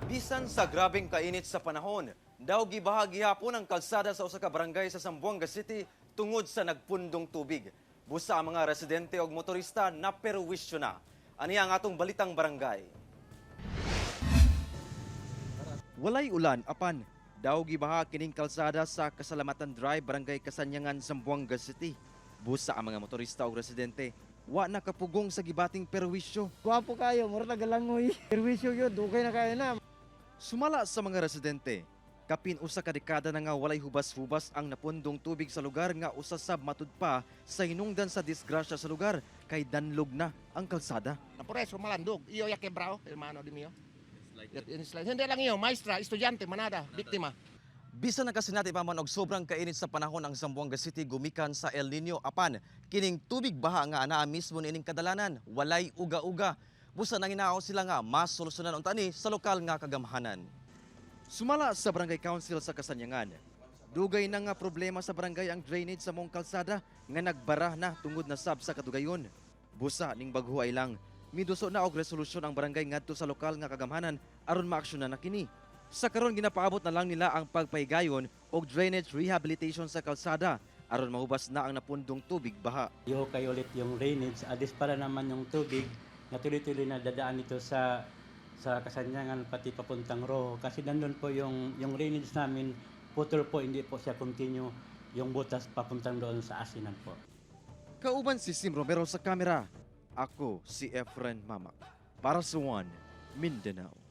Bisan sa grabeng kainit sa panahon, daw gibaha gihapon ang kalsada sa usa ka barangay sa Zamboanga City tungod sa nagpundong tubig. Busa ang mga residente og motorista na perwisyo na. Ani ang atong balitang barangay. Walay ulan apan daw gibaha kining kalsada sa Kasalamatan Drive, Barangay Kasanyangan, Zamboanga City. Busa ang mga motorista og residente wa nakapugong sa gibating perwisyo. Gwapo kayo, mura tagalangoy. Perwisyo yun, dugay na kayo na. Sumala sa mga residente, kapin usa ka dekada na nga walay hubas-hubas ang napundong tubig sa lugar nga usa sab matud pa sa hinungdan sa disgrasya sa lugar kay danlog na ang kalsada. Por eso, malandog. Iyo ya quebrado, hermano di mio. Hindi lang iyo, maestra, estudyante, manada, biktima. Bisan nakasinati pa man og sobrang kainit sa panahon ang Zamboanga City gumikan sa El Nino apan kining tubig baha nga anaa mismo niining kadalanan walay uga-uga. Busa nanginaw sila nga masolusyonan unta ni sa lokal nga kagamhanan. Sumala sa Barangay Council sa Kasanyangan, dugay na nga problema sa barangay ang drainage sa mong kalsada nga nagbara na tungod na sab sa kadugayon. Busa ning bagho ay lang miduso na og resolusyon ang barangay ngadto sa lokal nga kagamhanan aron maaksyonan na kini. Sa karon ginapaabot na lang nila ang pagpahigayon og drainage rehabilitation sa kalsada aron mahubas na ang napundong tubig baha. Ihukay ulit yung drainage, at para naman yung tubig na tuloy-tuloy na dadaan ito sa Kasanyangan pati papuntang Rojo kasi nandun po yung drainage namin, putol po, hindi po siya continue yung butas papuntang doon sa Asinan po. Kauban si Sim Romero sa kamera. Ako si Efren Mamak. Para sa One, Mindanao.